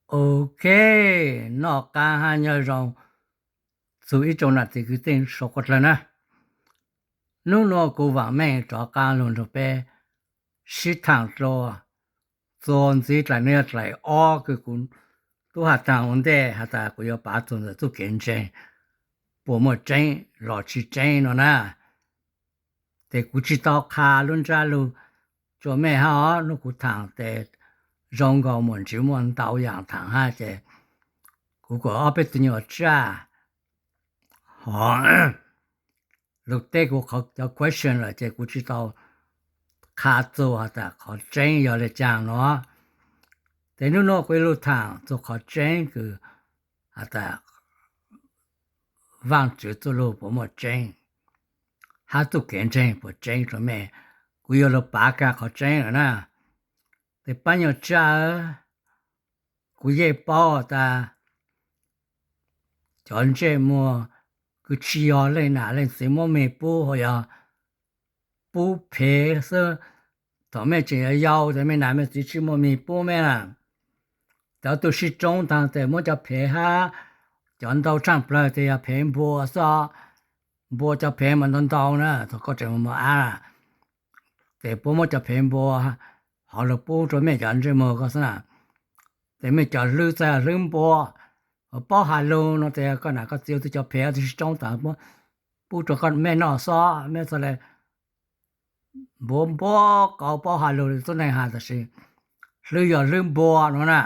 Ok, noj qab hab nyob zoo txug ib tsoom nam txiv kwv tij suav dlawg na. Nub nua kuv vaam meej rov qaab lug nrug peb sib thaam dlua txuas ntxiv dlaim nuav yog dlaim ob kws kuv tub has taag ua ntej has tas kuv yuav pav txug ntawm txuj kev ntseeg puas muaj tseeb los tsi tseeb nua na. Tes kuv tsi tau qha lub ntsab lug tsua mej hab os, nub kuv thaam tes zoo nkaus muaj ntsiv muaj ntau yaam thaam hab ces kuv kuas ob peb tug nyuas tsaj hov lug teb kuv cov question lawm ces kuv tsi tau qha txug has tas qhov tseeb yog le caag nua. Tes nub nua kuv lug thaam txug qhov tseeb kws has tas Vaaj Tswv txuj lug puas muaj tseeb hab txuj kev ntseeg puas tseeb rua mej. Kuv yuav lug pav kag qhov tseeb lawm na. Tes pab nyuas tsaj, kuv yeej paub tas cov ntsej muag kws tsi yog leej nam leej txiv muab mej pub ho yog pub phev xwb. Thaum mej tseem yau yau tes mej nam mej txiv tsi muaj mej pub mej na. Cov tug sib tsoob taag tes muab cov phev hab cov ntau tshaaj plawg tes yog phev npua xwb. Npua cov phev mas ntau ntau na, thaum koj tseem mos mos ab na, tes puab muab cov phev npua hov lug pub rua mej cov ntsej muag koj xwb na. Tes mej cov hlwb txhaj hlwb npua, paub has lug no tes koj nam koj txiv ua tug cov phev tug sib tsoob taag pub rua koj mej noj xob, mej txhaj le npuav npua qauv paub has lug le tub neeg has tam sis hlwb yog hlwb npua no na.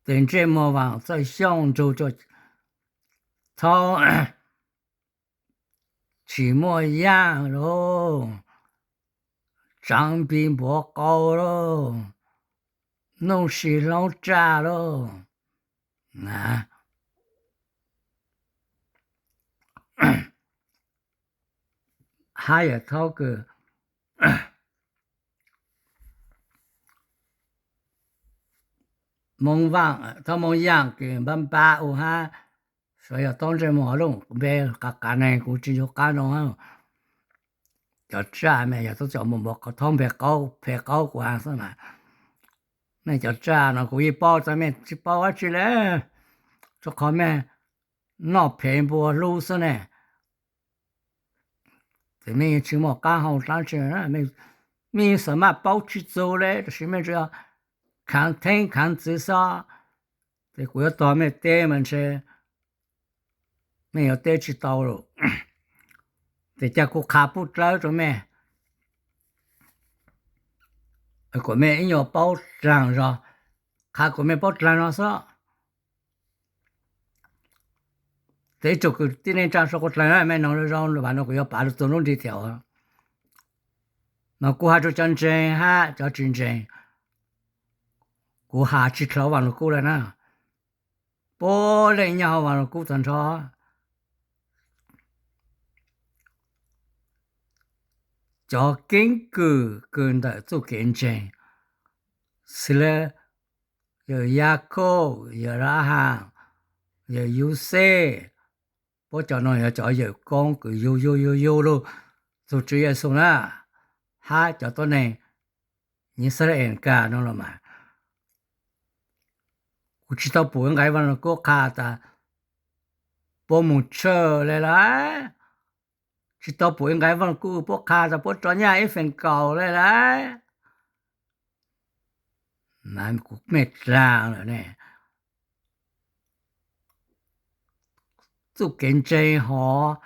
Tes ntsej muag Vaam Txawj Xyooj nrug thaub tsis muaj yaaj lauj, tsaav npi npuav qau lauj, nuj si hloob tsaj lauj. Hab yawm thaub kws Moob Vaaj, thaub Moob Yaaj kws npab npab u hab, suav yog thaub ntsej muag lub npe qav qav neeg kuv tsis ncu qab noo hab. Cov tsaj mej yog thaub cov mus npuav qau thaub npe qaub phem qaub kuv has xwb mas. Mej cov tsaj no kuv yeej paub tas mej tsis paub dab tsi le, rua qhov mej noj phev npua hlub xwb ne. Tes mej yeej tsis muaj qab hau dlaab tsi, mej yeej xav maj paub tsi txug le, tab sis mej tsuas yog khaav theeb khaav ntxiv xwb. Tes kuv yuav tog mej teb mas ntshe mej yuav teb tsis tau lawm. Tes ca kuv qha pub dlawb rua mej, kuas mej ib nyuas paub dlaag zog, qha kuas mej paub dlaag no xwb. Tes ib tsoom kwv tij neej tsaa suav dlawg na, mej noog zoo zoo, lub vaam no kuv yuav pav lug txug lub nti thiab. Mas kuv has rua cov ntseeg hab cov tsis ntseeg, kuv has tsis dlhau Vaaj Lug Kub le na. Puab leej nyob hauv Vaaj Lug Kub tag nrho, cov keeb kwm kws ntawm txuj kev ntseeg, xws le yawm Yakauj, yawm Lahaas, yawm Yuxej, puab cov no yog cov yawm koob kws yug yug yug yug lug txug Tswv Yexus na, hab cov tuab neeg Yixalayees kag no los mas, kuv tsis tau pum ib nqai Vaaj Lug Kub qha tas puab mus tshawj le lawm, tsis tau pum ib nqai Vaaj Lug Kub puab qha tas puab rov nyaj ib feem kaum le lawm. Kuv mej dlaag lawm ne. Txuj kev ntseeg hov,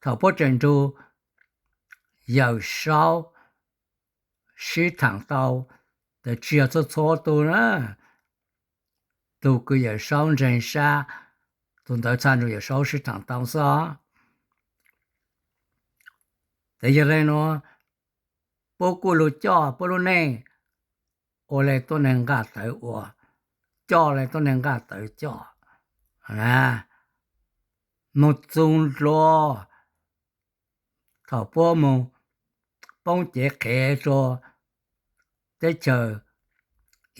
thaum puab tseem nrug Yawm Saub sib thaam tau, tes tsis yog txhua txhua tug na, tug kws Yawm Saub ntseeg sab, tug ntawd txhaj nrug Yawm Saub sib thaam tau xwb. Tes yog le nuav, puab kuj lug coj puab lub neej ua le tuab neeg nqaj tawv ua, coj le tuab neeg nqaj tawv coj, moog txug dlua thaum puab moog poob cev qhev rua teb chaws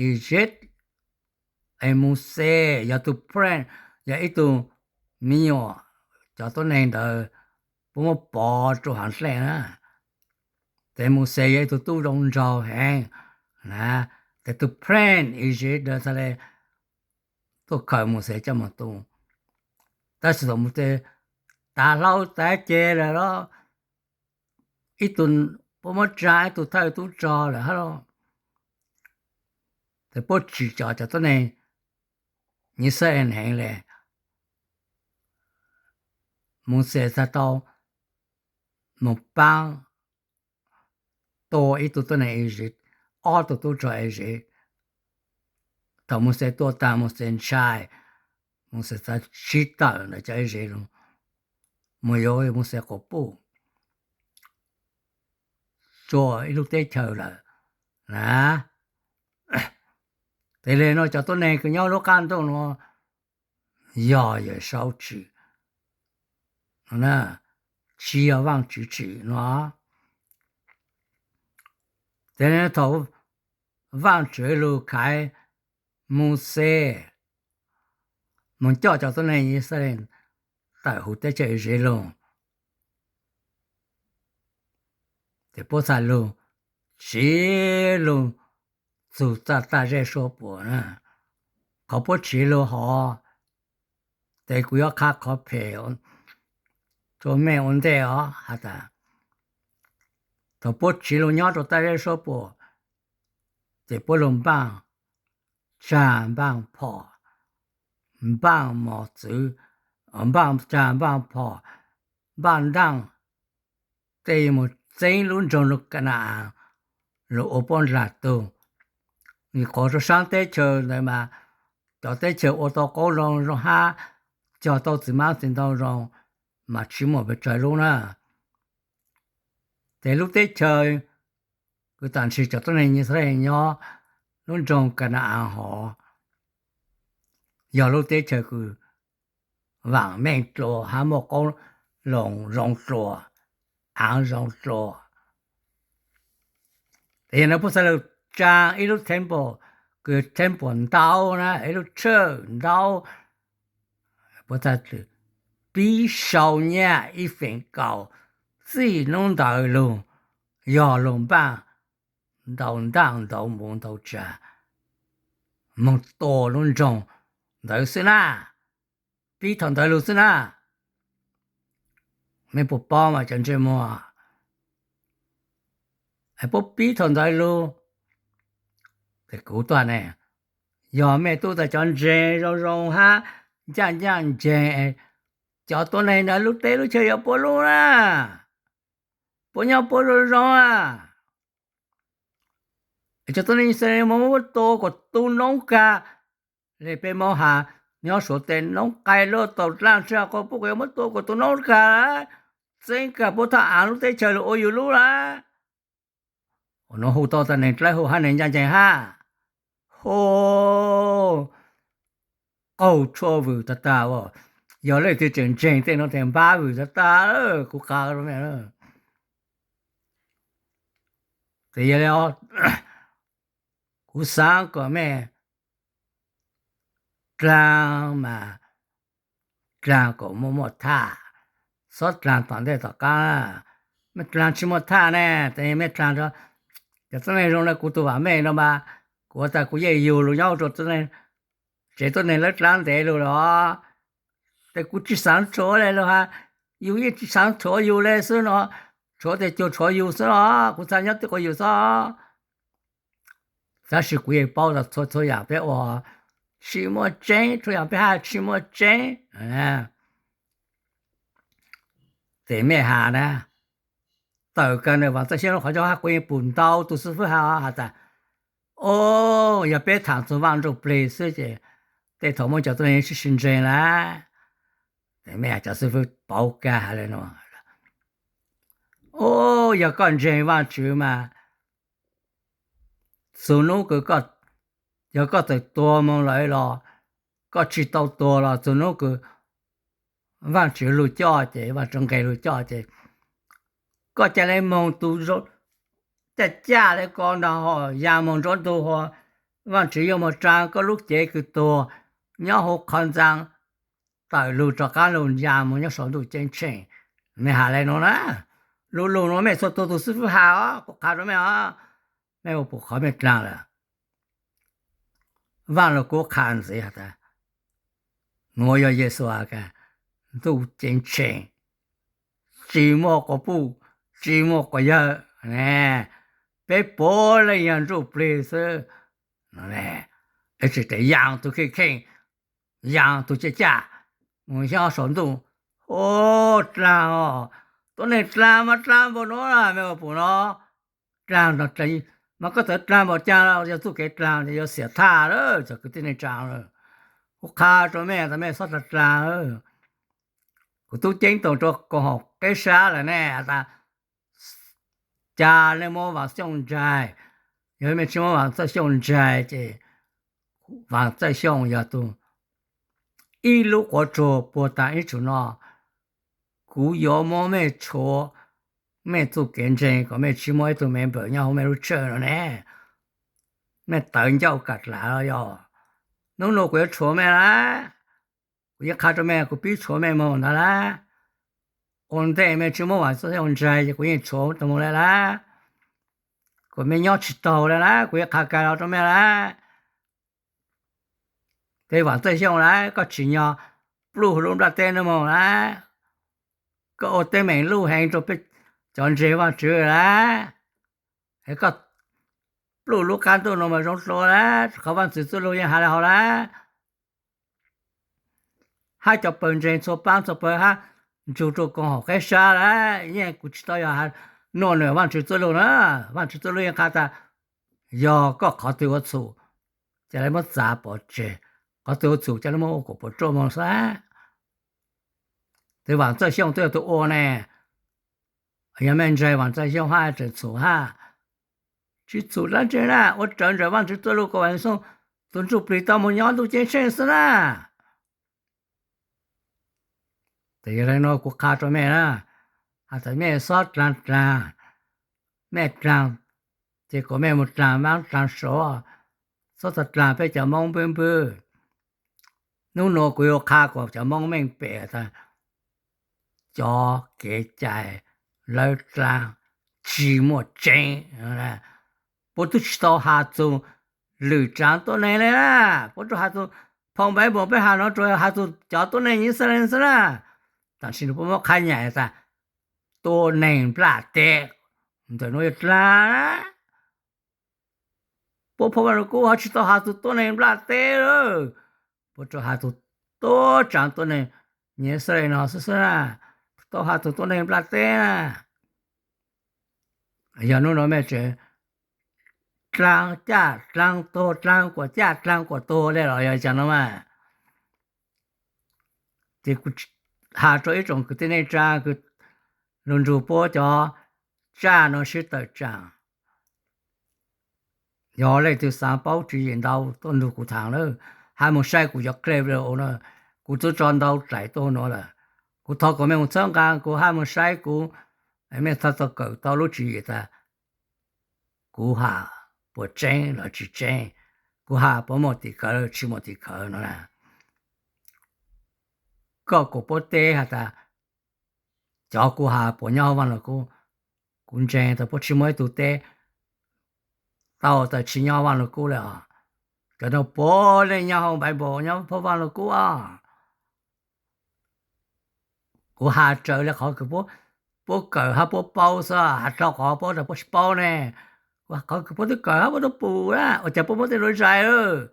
Iziv, es Mauxes yog tug prince, yog ib tug me nyuam, cov tuab neeg ntawd puab muab pov rua haav dlej na. Tes Mauxes yog ib tug tub zoo nraug heev, na. Ces tus prince Iziv ntawd txhaj le tuaj khaws Mauxes coj mus tu. Tab sis thaum Mauxes tav hlau tav ceg lawm los, ib tug puab muab tsa ib tug thawj tub rog lawm hab los, ces puab tsim txom cov tuab neeg Yixalayees heev le. Mauxes txhaj tau mus paab tua ib tug tuab neeg Iziv, ob tug tub rog Iziv. Thaum Mauxes tua taag, Mauxes ntshai, Mauxes txhaj sib tawm ntawm cov Iziv lug mus yuav Mauxes quas puj rua ib lub teb chaws lawm na. Ces le nuav cov tuab neeg kws nyob lub qaab ntuj nuav yog Yawm Saub tsim, tsis yog Vaajtswv tsim nuav. Ces thaum Vaajtswv lug khaiv Mauxes mus coj cov tuab neeg Yixalayees tawm huv teb chaws Iziv lug, ces puab txhaj lug tsiv lug txug txaj taj zej suab puam na. Qhov puab tsiv lug hov, ces kuv yuav qha qhov phem rua mej ua ntej os has tas, thaum puab tsiv lug nyob rua taj zej suab puam, ces puab lug npaaj tsag npaaj phom, npaaj mos txwv, npaaj tsag npaaj phom, npaaj ntaaj, tej yuav mus txeeb lub nroog Ka na-as lug ua puab dlaag tug. Nyuam qhuav rua saab teb chaws ntawd mas cov teb chaws ua tau qoob loo zoo hab cog tau txiv hmab txiv ntoo zoo mas tsis muaj pes tsawg lub na. Ces lub teb chaws kws tam sim cov tuab neeg Yixalayees nyob, lub nroog Ka na-as hov, yog lub teb chaws kws vaam meej dlua hab muaj qoob loo zoo dlua, aav zoo dlua. Ces yog nuav puab txhaj lug tsaa ib lub temple, kws temple ntau na, ib lub tshawj ntau, puab txhaj pib sau nyaj ib feem kaum, txij nub ntawd lug yog lug npaaj ntau ntaaj ntau muv ntau tsag moog tua lub nroog ntawd xwb na. Pib thaum ntawd lug xwb na. Mej puas paub mas cov ntsej muag, puab pib thaum ntawd lug. Ces kuv tuaj ne, yog mej tub tas cov ntseeg zoo zoo hab ncaaj ncaaj nceeg, cov tuab neeg ntawd lub teb lub chaw yog puab lub na, puab nyob puab zoo zoo na. Cov tuab neeg Yixalayees moog muab tua kuas tu noob kag, le peb Moob has nyob Suav tes noob qai luaj taug dlaaj tsag quas puj kuas yuav muab tua kuas tu noob kag, txeeb kag puab thaj aav lub teb chaws lug ua yug lub lawm. Ua nuav hu tau tas neeg dlawb huv hab neeg ncaaj nceeg hab, hu qaug tshua vwm tag tag. Yog leej twg tseem ntseeg tej nuav tes npab vwm tag tag, kuv qha. Ces yog le, kuv xaav kom mej dlaag mas dlaag kom muaj muaj thaj, xob dlaag tom ntej tom qaab. Mej dlaag tsis muaj thaj ne, tes mej dlaag, cov tuab neeg zoo le kuv tug vaam meej no mas, kuv tas kuv yeej yug lug nyob rua tsev tuab neeg lawv dlaab ntev lug los, tes kuv tsis xaav rhuav le lug has, yug yeej tsis xaav rhuav yug le xwb no, rhuav tes cuag rhuav yug xwb no, kuv txhaj nyob tib quas yug xwb. Tab sis kuv yeej paub tas txhua txhua yaam peb ua tsis muaj tseeb, txhua yaam peb haj tsis muaj tseeb. Ces mej has na, tawm kag ntawm Vaam Txoj Siab Lub Qhov Ncauj hab kuv yeej pum ntau tug xib fwb has has tas, o, yog peb thaam txug Vaaj Ntsujplig xwb ces tej thaum muaj cov tuab neeg sib sib ntseeg lawm. Ces mej has cov xib fwb pauv kag has le nuav, o, yog koj ntseeg Vaajtswv mas txug nub kws, yog koj txawm tuag moog lawm los koj tsis tau tuag los txug nub kws Vaajtswv lug coj ces, Vaajtswv nqeg lug coj ces koj ca le moog tug caj caj le ko nrag hom ya moog nruab ntug, Vaajtswv yuav moog tsaa koj lub cev kws tuag nyob huv qhov ntxaa tawm lug rov qaab lug ya moog nyob sau ntuj ceeb tsheej. Mej has le nuav na, lub lug nuav mej txhua tug tug xib fwb has os, kuv qha rua mej os. mej ua pum qhov mej dlaag lawm. Vaaj Lug Kub qha ntxiv has tas, nuav yog Yexus has tas, ntuj ceeb tsheej, tsi muaj quas puj, tsi muaj quas yawg ne, peb puav leej yog ntsuj plig xwb. Es tsi tes yaam tug kheej kheej, yaam tug caj caj, mus nyob saum ntuj, ua dlaag os, tuab neeg dlaag mas dlaag npaum nuav, mej ua pum no, dlaag, mas koj txawm dlaag npaum caag los yog txuj kev dlaag, yog xiam thaj lawm cov kwv tij neej tsaa lawm. Kuv qha rua mej tas mej xob dlaag dlaag. Kuv tub ceeb toom rua koog haum qeb sab lawm ne, tas, ca nej muab Vaam Xyooj ntsaig, yog mej tsi muab Vaam Txawj Xyooj ntsaig ces Vaam Txawj Xyooj yog tug ib lub quav tsuag puag taag ib tsuj no, kuv yuav muab mej tshuav mej txuj kev ntseeg kom mej tsi muaj ib tug member nyob huv mej lub church no ne. Mej tawv ncauj kam dlav los yog. Nub nua kuv yuav tshuav mej lawm. Kuv yeej qha rua mej, kuv pib tshuav mej moog ntawd lawm. Ua ntej mej tsi muab Vaam Txawj Xyooj ntsaig ces kuv yeej tshuav tau moog le lawm. Kuas mej nyob tsi taug le lawm, kuv yeej qha kag los rua mej lawm. Tes Vaam Txawj Xyooj lawm, koj tsim nyog pluj lub nplaj teb nuav moog lawm. Koj ua teeb meem luj heev rua peb cov ntseeg Vaajtswv lawm. Es koj pluj lub qab ntuj nuav mas zoo dlua lawm, rua qhov Vaajtswv txuj lug yeej has le hov lawm. Hab cov pawg ntseeg txhua paab txhua pawg hab ntsug rua koog haum qeb sab lawm, yeej kuv tsi tau yog nuaj nwam Vaajtswv txuj lug na. Vaajtswv txuj lug yeej qha tas, yog koj qhov twg ua txhum, ca le muab txav pov tseg, qhov twg ua txhum ca le muab ua kuam puas ruaj moog xwb. Tes Vaam Txawj Xyooj twb yog tug ua ne, yog mej ntsaig Vaam Txawj Xyooj hab tseem txhum hab, tsi txhum dlaab tsi na, ua raws nraim Vaajtswv txuj lug kom Vaam Xyooj tug ntsuj plig tau moog nyob ntuj ceeb tsheej xwb na. Tes yog le nuav kuv qha rua mej na, has tas mej xob dlaag dlaag, mej dlaag ces kom mej moog dlaag maab dlaag suav, xob txav dlaag peb cov Moob npwb npwb. Nub nua kuv yuav qha kuas cov Moob meej pem tas, cov kev cai lawv dlaag tsi muaj tseeb. Puab tub tsi tau has txug lwm tsaav tuab neeg le na, puab tsuas has txug phoo Npaiv Npoos peb has nuav tsuas has txug cov tuab neeg Yixalayees xwb na. Tam sim no puab muab qha nyam tas tuab neeg nplaj teb, ntawm nuav yog dlaag. Puab phoo Vaaj Lug Kub ho tsi tau has txug tuab neeg nplaj teb lawm, puab tsuas has txug tuab tsaav tuab neeg Yixalayees no xwb xwb na, tau has txug tuab neeg nplaj teb na. Yog nub nua mej tseem dlaag caj dlaag tuag, dlaag kuam caj dlaag kuam tuag le los yog caag no mas. Ces kuv has rua ib tsoom kwv tij neej tsaa kws lug nrug puab cov tsaj no sib tawm tsaam. Yog leej twg xaav paub tswv yim ntau tuaj nrug kuv thaam lawm, hab moog saib kuv cov clip no, kuv tub tso ntau dlaim tuaj nuav lawm. Kuv thov kom mej moog txhawb nqaa kuv hab moog saib kuv, mej txhaj tau kawm tau lub tswv yim tas kuv has puas tseeb los tsi tseeb, kuv has puas muaj tim khawv tsi muaj tim khawv no na. Koj kuas puab teb has tas cov kuv has puas nyob Vaaj Lug Kub, kuv ntseeg tas puab tsi muaj ib tug teb tau tas tsi nyob Vaaj Lug Kub le os. Cov nuav puav leej nyob hauv Npaiv Npoos nyob phoo Vaaj Lug Kub os. Kuv has raws le qhov kws puab kawm hab puab paub xwb, has dlhau qhov puab tas puab tsi paub ne. Kuv qhov kws puab twb kawm hab puab twb pum na, ua caag puab muab tej nuav zais lawm?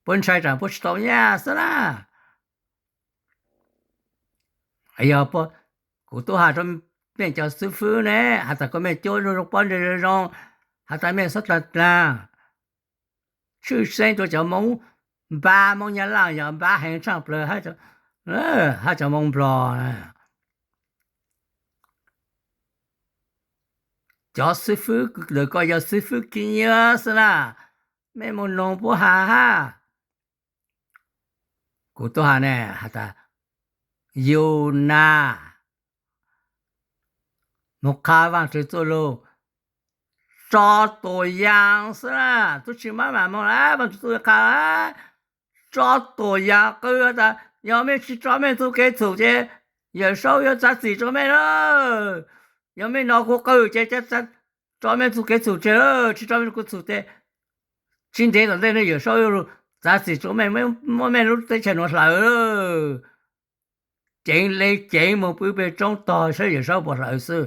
Puab ntshai tsam puab tsi tau nyaj xwb na. Yog kuv tub has rua mej cov xib fwb ne, has tas kom mej cuab zoo zoo pob ntseg zoo zoo, has tas mej xob dlaag dlaag, tshwj xeeb rua cov Moob npab, Moob Nyab Laaj yog npab heev tshaaj plawg hab cov Moob Nplog na. Cov xib fwb ntawm ko yog xib fwb khib nyiab xwb na, mej moog noog puab has hab. Kuv tub has ne has tas, yus na moog qha Vaajtswv txuj lug tso tuam yaam xwb na, tub tsi mab mam moog lawm, Vaajtswv txuj lug qha tso tuam yaam qw tas yog mej tsi tso mej txuj kev txhum ces Yawm Saub yuav txav txim rua mej lawm. Yog mej nov kuv qw ces tso mej txuj kev txhum tseg, tsis tso mej txuj kev txhum ces tsis ntev tom ntej no Yawm Saub yuav lug txav txim rua mej, muab mej lub teb chaws nuav hlawv. Ceev le ceev moog pw peg roob tog saib Yawm Saub puas hlawv xwb.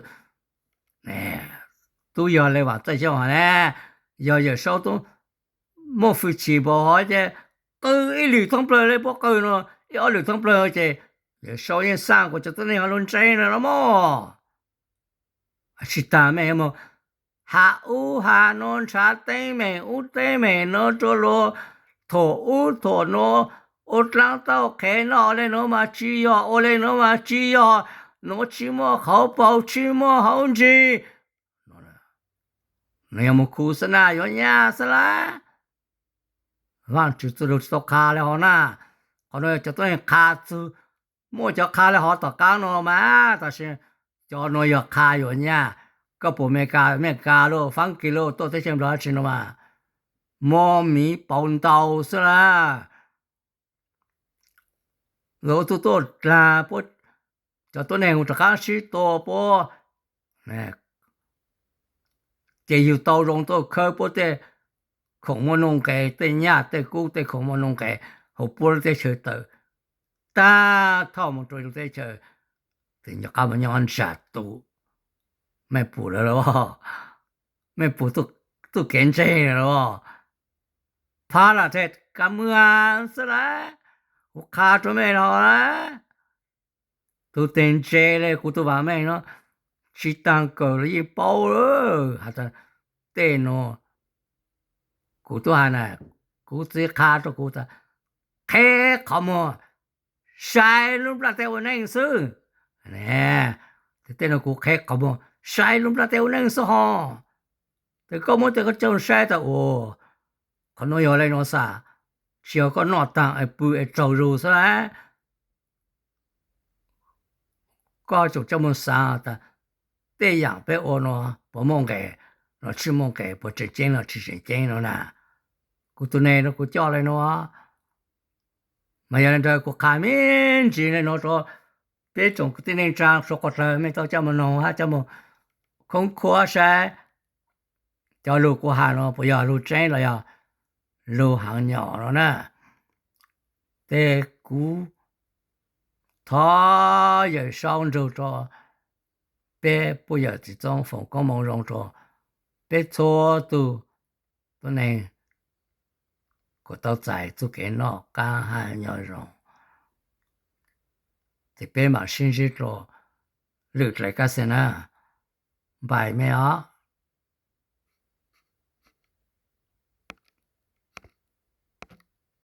Tub yog le vaam txaij xyoo hov na, yog Yawm Saub tub muaj fwj chim npaum hov ces qw ib lwm thoob plawg le puab qw no, ib ob lwm thoob plawg ces Yawm Saub yeej xaaj kuas cov tuab neeg hov lug ntseeg no los mog. Tsis taag mej moog has ub has nuav, nrhav teeb meem ub teeb meem nuav rua luag, thuam ub thuam nuav, ua dlaab tauj qhev noj, ua le nuav mas tsis yog, ua le nuav mas tsis yog, nuav tsis muaj qhauv paug tsis muaj hauv ntsig. Nuav yog moog khu xwb na, yuav nyaj xwb lawm. Vaajtswv txuj lug tsis tau qha le hov na. Qhov nuav yog cov tuab neeg qha txug, muaj cov qha le hov tom qaab no mas, tab sis cov nuav yog qha yuav nyaj. Koj puas Amelikas, Amelikas lauj, Faabkis lauj, tuaj teb chaws Nplog dlaab tsi no mas, muaj miv pauv ntau xwb lawm. Luag ua txuj tuaj dlaag puab, cov tuab neeg mus rov qaab sib tua puab, ces yug tau zoo tuaj khawb puab tej khoom muaj nuj nqes, tej nyaj tej kub tej khoom muaj nuj nqes hauv puab lub teb chaws tawm taag, thauj moog rua lub teb chaws, tes nyob qab moog nyob ntsag tu. Mej pum lawm los? Mej pum txuj kev ntseeg lawm los? Phab lam teg kab mwag xwb lawm, kuv qha rua mej lawm. Tug teg ntse le kuv tug vaam meej no, tsis taag kawm los yeej paub lawm has tas tej nuav. Kuv tub has na, kuv txiv qha rua kuv tas, qheb qhov muag, saib lub nplaj teb ua neej xwb. Tej nuav kuv qheb qhov muag saib lub nplaj teb ua neej xwb hos. Tes koj muab tej koj coj saib tas ua, qhov nuav yog le nuav xwb, tsis yog koj noj taag es pw es tsaug zug xwb lawm. Koj tseem coj moog xaav tas tej yaam peb ua nuav puas muaj nqes los tsis muaj nqes, puas tseem ceeb los tsis tseem ceeb no na. Kuv tug neeg rua kuv coj le nuav, mas yog le ntawd kuv qha me ntsis le nuav rua peb tsoom kwv tij neej tsaa suav quas dlawg mej tau coj moog noog hab coj moog khoob khuab saib cov lug kuv has nuav puas yog lug tseeb los yog lug haav nyom no na. Tes kuv thov Yawm Saub nrug rua peb puj yawm txiv txoob foom koob moo zoo rua peb txhua tug tuab neeg kuas tau txais txuj kev noj qaab hab nyob zoo. Tes peb mam sib ntsib rua lwm dlai kab xeem na. Npais mej os.